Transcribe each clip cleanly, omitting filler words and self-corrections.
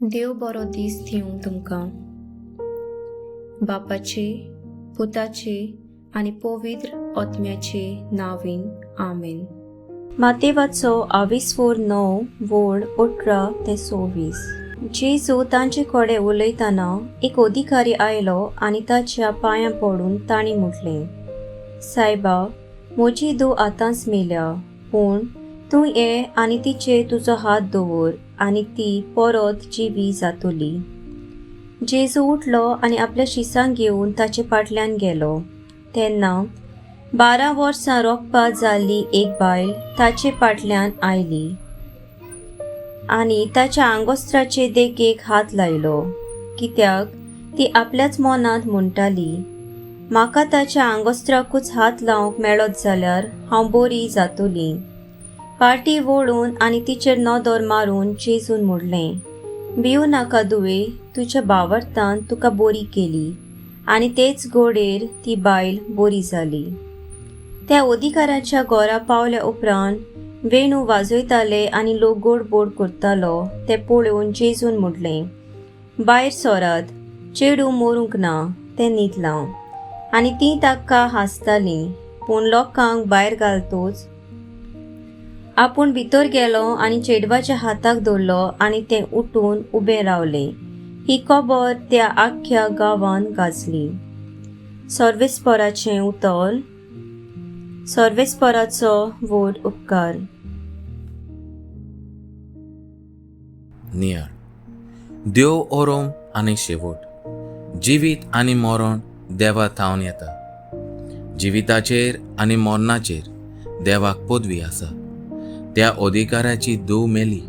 देव बरो दीस दिवं तुमकां. बापाचे, पुताचे आनी पवित्र आत्म्याचे नांवान, आमेन. मातेवाचो आविस्फोर 9 वोळ 18 ते 26. जेजू तांचे कडेन उलयतना एक अधिकारी आयलो आनी ताच्या पांयां पडून तांणी म्हटलें, सायबा, म्हजी धूव आतांच मेल्या, पूण तूं ये आनी तिचेर तुजो हात दवर आनी ती परत जिवी जातली. जेजू उठलो आनी आपल्या शिसांक घेवन ताचे फाटल्यान गेलो. तेन्ना 12 वर्सां रोखपात जाल्ली एक बायल ताचे फाटल्यान आयली आनी ताच्या आंगोस्त्राचे देगेक हात लायलो, कित्याक ती आपल्याच मनांत म्हणटाली, म्हाका ताच्या आंगोस्त्राकूच हात लावंक मेळत जाल्यार हांव बरी जातली. पाटी वळून आनी तिचेर नदर मारून जेजून म्हणलें, भिवू नाका दुवे, तुज्या भावार्थान तुका बरी केली. आनी तेच गोडेर ती बायल बरी जाली. त्या अधिकाराच्या घरा पावल्या उपरांत वेणू वाजयताले आनी लोक गोडबोड करतालो ते पळोवन जेजून म्हणलें, भायर सरात, चेडूं मरूंक ना, तें न्हिदलां. आनी तीं ताका हांसतालीं. पूण लोकांक भायर घालतोच आपूण भितर गेलो आनी चेडवाच्या हाताक धरलो आनी तें उठून उबें रावलें. ही खबर त्या आख्ख्या गांवान गाजली. सर्वेस्पराचें उतर. सर्वेस्पराचो व्हड उपकार. नियाळ. देव ओरोम आनी शेवट, जिवीत आनी मरण देवा थावन येता. जिविताचेर आनी मरणाचेर देवाक पदवी आसा. त्या अधिकाराची धूव मेली,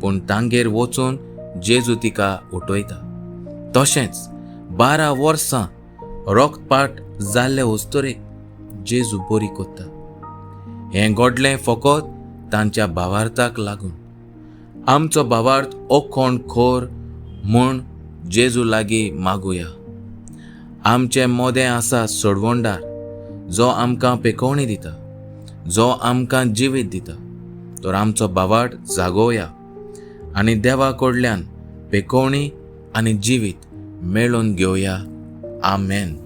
पूण तांगेर वचून जेजू तिका उठयता. तशेंच 12 वर्सां रोखपाट जाल्ले वस्तुरेक जेजू बरी कोत्ता. हें घडलें फकत तांच्या भावार्थाक लागून. आमचो भावार्थ ओखोण खोर म्हूण जेजू लागीं मागुया. आमचे मोदें आसा सोडवणदार, जो आमकां पेकोवणी दिता, जो आमकां जिवीत दिता. तर आमचो भावार्थ जागोवया आनी देवा कडल्यान पेकोवणी आनी जिवीत मेळोवन घेवया. आमेन.